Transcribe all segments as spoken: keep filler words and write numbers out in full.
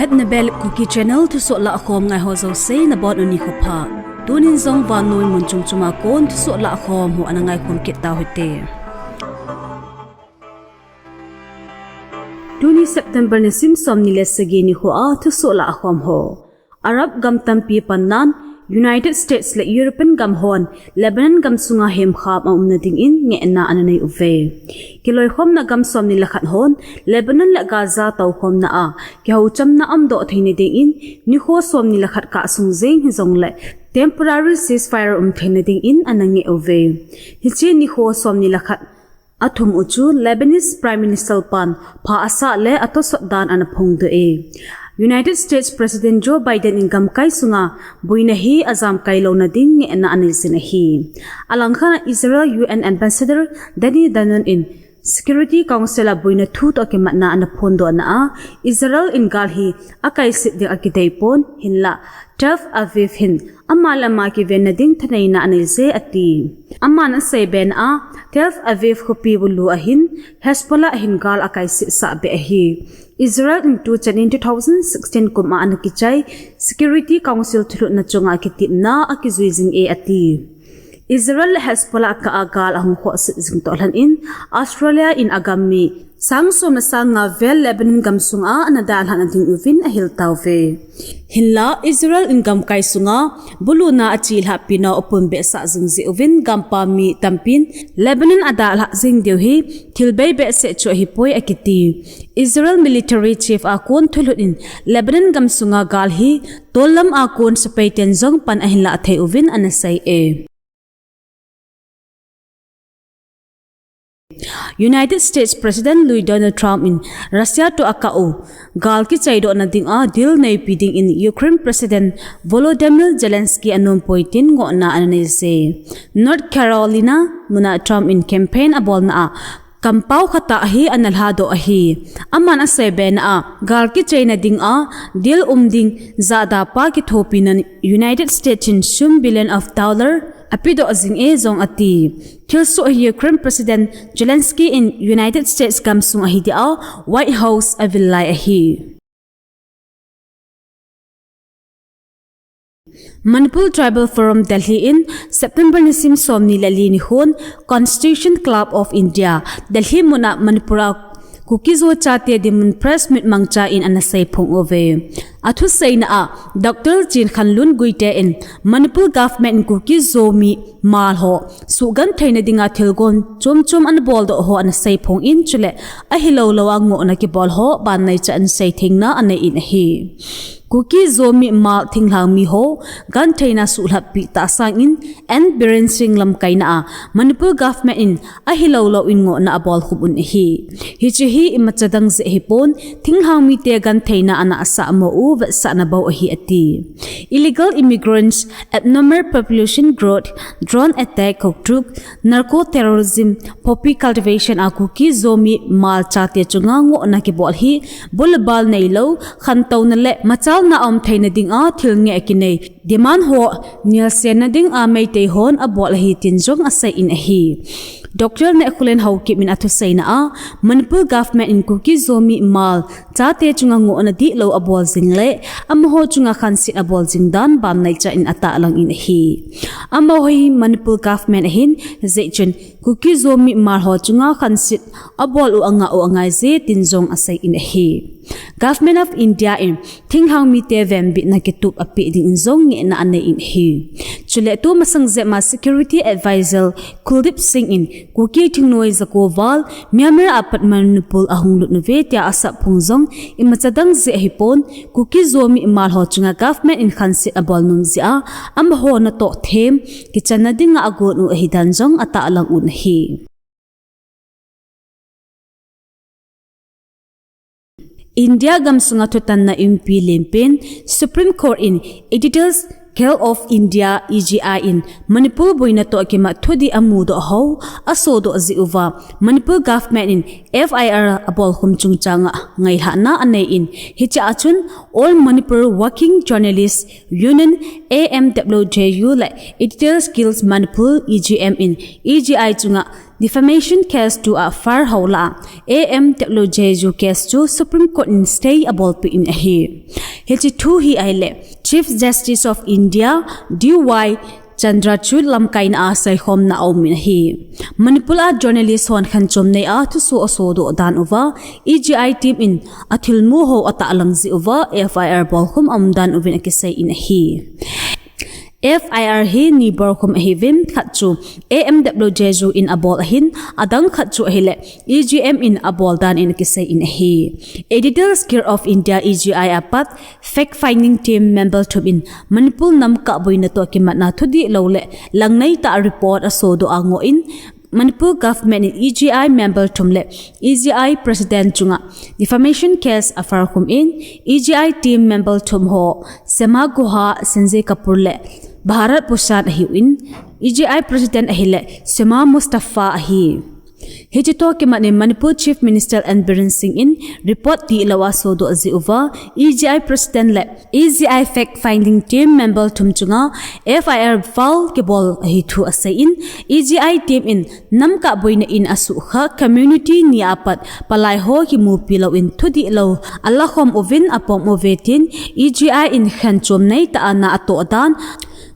At Nebel Kuki Channel thusoh lahkhom ngai ho jouse nabonun nikho pha. Tunin jong vannoi mun chom choma kon thusoh lahkhom ho ana ngaikhom kit tau hite. Tuni September nisim somni le sagi nikho a thusoh lahkhom ho. Arab gam tampi pannan United States le European gam hon Lebanon gam sunga hemkham aumna dingin ngehna ana nei uve. Kiloikhomna gam somni le khat hon Lebanon le Gaza toukhomna a kihouchamna aumdoh theina dingin nikho somni le khat kah sung jeng hijongle temporary ceasefire um theina dingin ana ngeh uve. Hiche nikho somni le khat athum u chu Lebanese Prime Minister pan pha asah le atosot dan ana phongdoh e. United States President Joe Biden in gamkai sunga boina hi ajamkai louna ding ngehna ana neijin ahi. Alangkhat a Israel U N Ambassador Danny Danon in Security Council a boina thu toh kimatna ana phondohna a Israel in gal hi akaisit ding akidei pon hinla Tel Aviv hin ama le ama kivenna ding thaneina aneije ati. Aman aseibe na a Tel Aviv khopi bulu a hin Hezbollah hin gal akaisit sah beh ahi. Israel in tuchan in two thousand sixteen kum a ana kichai Security Council thulhutna chunga kitepna akijui jing e ati. Israel le Hezbollah kah a gal ahung khohset jing toh lhon in Australia in agam mi sang som le sang nga vel Lebanon gam sunga ana dalhah na ding uvin ahil tauve. Hinla Israel in gamkai sunga buluna achelhahpi nau apumbehsah jing jeh uvin gampa mi tampin Lebanon adalhah jing diu hi thil bei behseh chu ahipoi akiti. Israel military chief a kon thulhut in Lebanon gam sunga gal hi tollam a kon sepai ten jong pan ahin lah thei uvin ana sei e. United States President lui Donald Trump in Russia toh akah u gal kichaidohna dinga deal neipi dingin Ukraine President Volodymyr Zelensky anompoi tin ngohna ana neije. North Carolina muna Trump in campaign abolna a kampao khat a hi ana lhadoh ahi. Aman aseibe na a gal kichaina dinga deal um ding jahda pa kithopina United States in sum billion of dollar apedoh jing e jong ati. Thilsoh hi Ukraine President Zelensky in United States gamsung ahi dia White House avil lai ahi. Manipur Tribal Forum Delhi in September nisim somni le li nikhon Constitution Club of India Delhi muna Manipur a Kuki-Zo chate dinmun press meet mangcha in ana seiphong uve. Athuseina a Doctor Chinkhanlun Guite in Manipur government in Kuki-Zo mi mal ho suhgentheina dinga thilgon chomchom ana boldoh ho ana seiphong in chule ahilou lou a ngohna kibol ho banneicha in seithengna anei in ahi. Kuki-Zo mi mal thinglhang mi ho gentheina suhlhappi tahsangin N Biren Singh lamkaina a Manipur government in ahilou lou in ngohna abolkhup un ahi. Hiche hi imacha dang jeh ahipon thinglhang mite gentheina ana asah mo u vetsahna bou ahi ati. Illegal immigrants, abnormal population growth, drone attack, khoktruk, narco terrorism, poppy cultivation a Kuki-Zo mi mal chate chunga ngohna kibol hi bul le bal neilou, khantouna le machalna aum theina dinga thil ngeh kinei demand ho nielsenna dinga Meitei hon abol ahi tin jong asei in ahi. Doctor Nekhulen Haokip in athuseina a Manipur government in Kuki-Zo mi mal chate chunga ngohna dihlou abol jing le amaho chunga khanset abol jing dan banneicha in atahlang in ahi. Amaho hi Manipur government ahin hijeh chun Kuki-Zo mi mal ho chunga khanset abol u angah u angaije tin jong asei in ahi. Government of India in thinglhang mite venbitna kitup apeh dingin jong ngehna anei in ahi. Chule tumasang jep ma Security Advisor Kuldeep Singh in Kuki thingnoi jako val Myanmar a pat Manipur ahung lut uve tia asah phong jong imacha dang jeh ahipon Kuki-Zo mi mal ho chunga government in khanset abol nom jeh a amaho natoh them kichanna dinga agon u ahi dan jong atahlang un ahi. India gamsunga thutanna umpi lenpen Supreme Court in Editors Guild of India, E G I, in Manipur boina toh kimat thudih amudoh ho asodoh jeh uva Manipur government in F I R abolkhum chungchanga ngailhahna anei in hiche a chun All Manipur Working Journalists Union, A M W J U, le Editors Guild Manipur, E G M, in E G I chunga Defamation case chu afar ho lah a, A M W J U case chu Supreme Court in stay abolpeh in ahi. Hiche thu hi ahile, Chief Justice of India D Y Chandrachud lamkaina a seikhomna aumin ahi. Manipur a journalist hon khanchom nei a thusoh asodoh dan uva, E G I team in athilmu ho atahlang jeh uva F I R bolkhum aum dan uvin akisei in ahi. F I R hi ni bolkhum ahiuvin, khat chu A M W J U in abol ahin, adang khat chu ahile E G M in abol dan in akisei in ahi. Editors Guild of India, E G I apat fact finding team member thum in Manipur namkah boina toh kimatna thudihlou le langneitah report asodoh a ngoh in, Manipur government in E G I member thum le E G I president chunga defamation case afar khum in, E G I team member thum ho Sema Guha, Sanjay Kapoor le Bharat Bhushan ahiuvin, E G I president ahile Sema Mustafa ahi. Hiche toh kimat in Manipur Chief Minister N Biren Singh in report dihlou a sodoh jeh uva, E G I president le E G I fact finding team member thum chunga F I R file kibol ahi thu asei in, E G I team in namkah boina in asuhkhah community ni apat palai ho kimupi louvin thudihlou alakhom uvin apom uve tin, E G I in khanchom neitah a na atoh dan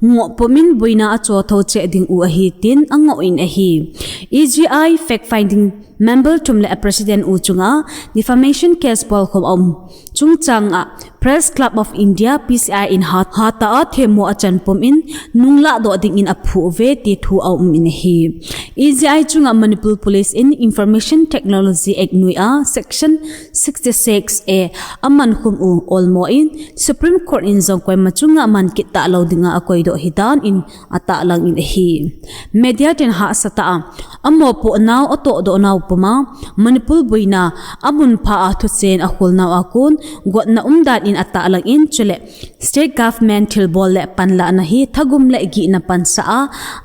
ngoh pumin boina achothou cheh ding u ahi tin angoh in ahi. E G I fact finding member thum le a president u chunga defamation case bolkhum aum chungchang a Press Club of India, P C I in hat, hatah a themmo achan pumin nunglah doh dingin aphuh uve ti thu aumin ahi. E G I chunga Manipur Police in Information Technology Act noi a Section sixty six A amankhum u olmo in Supreme Court in jong koima chunga man kit talou dinga akoidoh ahi dan in atahlang in ahi. Media ten hahsa tah a amopoh nau atohdoh nau puma Manipur boina amunpha a thuchen akhol nau a kon gotna um dan in atahlang in, chule state government thilbol le panlahna hi thagum le gihna pansah a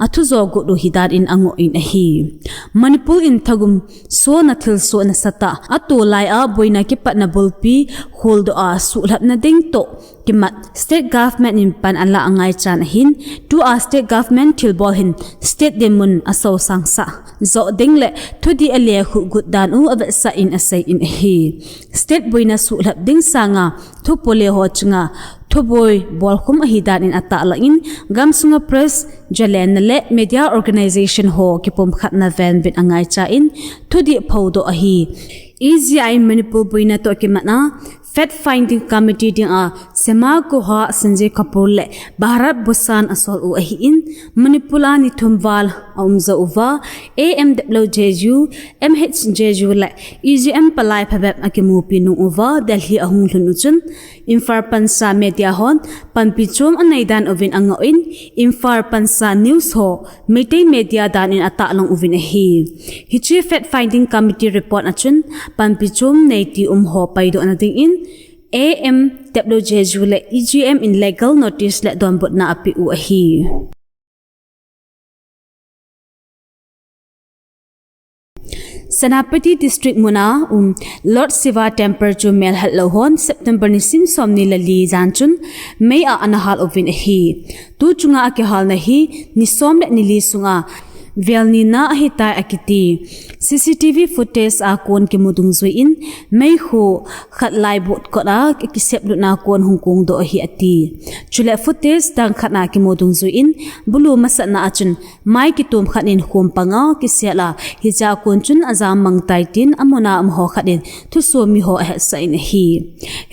athujo got u ahi dan in angoh in ahi. Manipur in thagum sona thilsoh nasatah a tolai a boina kipatna bulpi kholdoh a suhlhapna ding toh kimat state government in pan ala angaichan ahin, tua state government thilbol hin state dinmun asosangsah joh ding le thudih alekhuh got dan u avetsah in asei in ahi. State boina suhlhap ding sanga thupole ho chunga thuboi bolkhum ahi dan in atahlang in, gamsunga press jalenna le media organization ho kipumkhatna venbit angaicha in thudih phodoh ahi. E G I Manipur boina toh kimat a fact finding committee dinga Sema Guha, Sanjay Kapoor le Bharat Bhushan asol u ahin, Manipur a ni thum val aum jou uva, A M W J U, M H J U le E G M palai phabep akimupi nung uva Delhi ahung lhun u chun, Imphal pansa media hon panpi chom anei dan uvin angoh in, Imphal pansa news ho Meitei media dan in atahlang uvin ahi. Hiche fact finding committee report a chun panpi chom neiti um ho paidohna dingin A M W J U le E G M in legal notice le donbutna apeh u ahi. Senapati District muna um Lord Shiva Temple chu melhetlou hon September nisim somni le li jan chun mei a ana hal uvin ahi. Tu chunga akihalna hi ni som le ni li sunga vel nina ahitai akiti. C C T V footage a kon kimu dungjui in meikhu khat laibu kot a kisep lutna kon hung kongdoh ahi ati. Chule footage dang khat a kimu dungjui in bulu masatna a chun mai kitum khat in khum panga kisel a, hiche a kon chun ajam mang tai tin amun a um ho khat in thusomi ho ahetsah in ahi.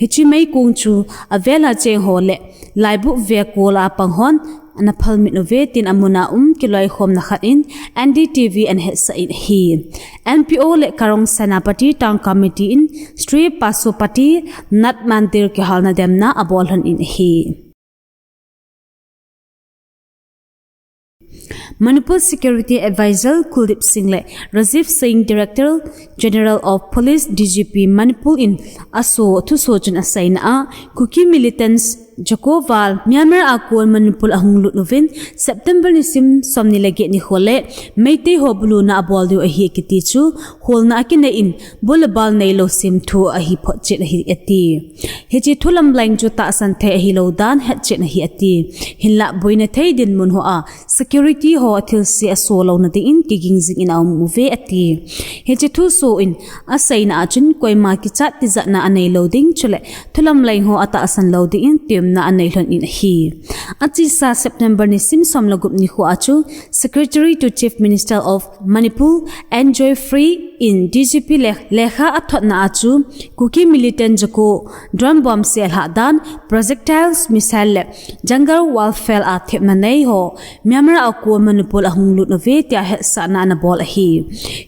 Hiche meikong chu avel a cheng ho le laibu vekol a pang hon ana phalmit uve tin amun a um kiloikhomna khat in N D T V ana hetsah in ahi. N P O le Karong Senapati Town Committee in Sri Pashupati Nath Mandir kihalna demna abol lhon in ahi. Manipur Security Advisor Kuldeep Singh le Rajiv Singh, Director General of Police, D G P Manipur in aso thuso chun aseina a, Kuki militants Jaco val Myanmar a kon Manipur ahung lut uvin, September nisim somni le get nikho le Meitei ho buluna abol diu ahi kiti chu, holna akinei in, bul le bal neilou semthu ahi photchet ahi ati. Hiche thu lamlaing chu tahsan thei ahilou dan hetchet ahi ati. Hinlah boina thei dinmun hoa security ho thilse aso louna dingin kiging jingin aum uve ati. Hiche thuso in aseina a chun koima kichat tijatna aneilou ding chule thulamlaing ho atahsan lou dingin temna anei lhon in ahi. Achesa September nisim som le gup nikho a chu Secretary to Chief Minister of Manipur, N Joyfree in D G P le-, lekha athotna a chu Kuki militant Jaco drone bomb se alhah dan, projectiles, missile le jungle warfare a thepna nei ho Myanmar a kon Manipur ahung lut uve tia hetsahna anabol ahi.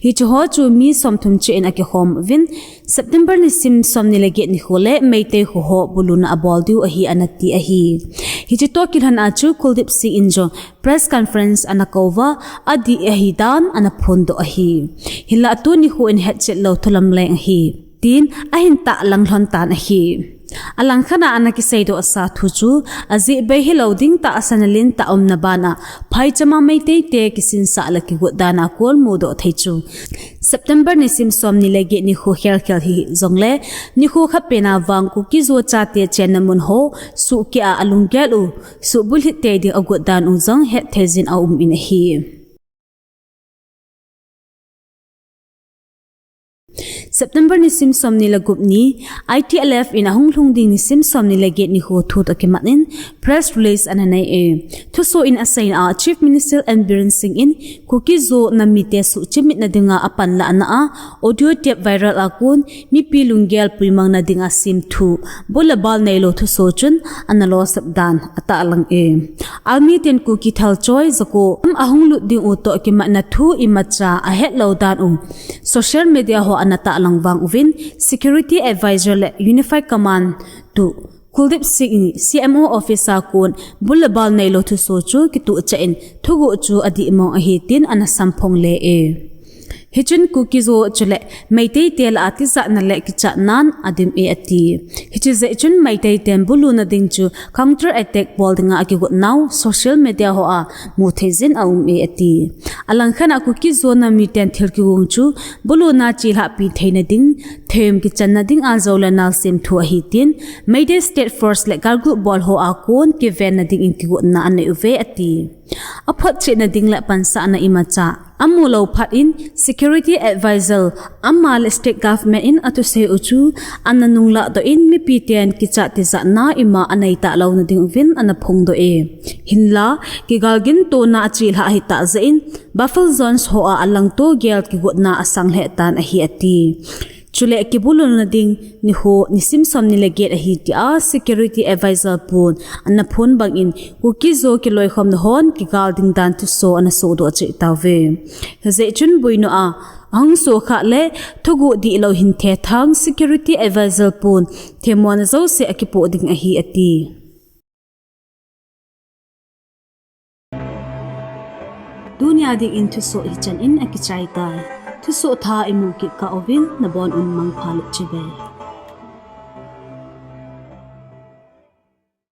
Hiche ho chu mi somthum cheh in akikhom uvin, September nisim somni le get nikho le Meitei kho ho buluna abol diu ahi anati ahi. Hiche toh kilhon a chu Kuldeep Singh in jong press conference anakou uva, adih ahi dan anaphondoh ahi. Hinlah tuni nikho in hetchet lou thu lamlaing ahi, tin ahin tahlang lhon tan ahi. Alangkhat a anakiseidoh sa thu chu, ajeh bei hilou ding tahsan alen tah umna bana, phaichama Meitei te kisinsah le kigot dan a kon mudoh thei chu, September nisim somni le get nikho khelkhel hijongle, nikho khat pen a vang Kuki-Zo chate chenna mun ho suhkeh a alunggel u suhbulhit tei ding agot dan u jong hetthei jin aum in ahi. September nisim somni le gup ni, I T L F in ahung lhung ding nisim somni le get nikho thu toh kimat in press release ananei e. Thuso in aseina a Chief Minister N Biren Singh in Kuki-Zo nam mite suhchimitna dinga apanlahna a audio tape viral a kon mipi lunggel puimangna dinga semthu, bul le bal neilou thuso chun analosap dan atahlang e. Army ten Kuki thalchoi Jaco ahung lut ding u toh kimatna thu imacha ahetlou dan u social media hoa anatahlang vang uvin, Security Advisor le Unified Command to Kuldeep Singh in C M O office a kon bul le bal neilou thuso chu kituhchah in thuguh chu adihmong ahi tin anasamphong le e. Hichun Kuki-Zo chule Meitei te lah a tijatna le kichatnan adim e ati. Hiche jeh chun Meitei ten buluna ding chu counter attack bol dinga akigot nau social media hoa muthei jin aum e ati. Alangkhat a Kuki-Zo nam miten thil kigong chu buluna chelhahpi theina ding, them kichanna dinga jou le nal semthu ahi tin, Meitei State Force le Galgup bol hoa kon kivenna dingin kigotna anei uve ati. Aphotchetna ding le pansahna imacha amu lou phat in Security Advisor ama le State Government in athusei u chu ana nunglah doh in mipi ten kichat tijatna ima anei talouna ding uvin anaphongdoh e. Hinla, kigalgin tona achelhah ahitah jeh in, buffer zones hoa alangto gel kigotna asang lheh tan ahi ati. Chule kibuluna ding nikho nisim somni le get ahi tia Security Advisor pun anaphon bangin Kuki-Zo kiloikhomna hon kigal ding dan thuso anasodoh cheh tauve. Hijeh chun boina a ahung sokhah le thuguh dihlou hin thethang Security Advisor pun themmona jouse akipoh ding ahi ati. Tunia dingin thusoh hichan in akichai tai. Thusoh thah imu kit kah uvin nabon un mangpha le chibai.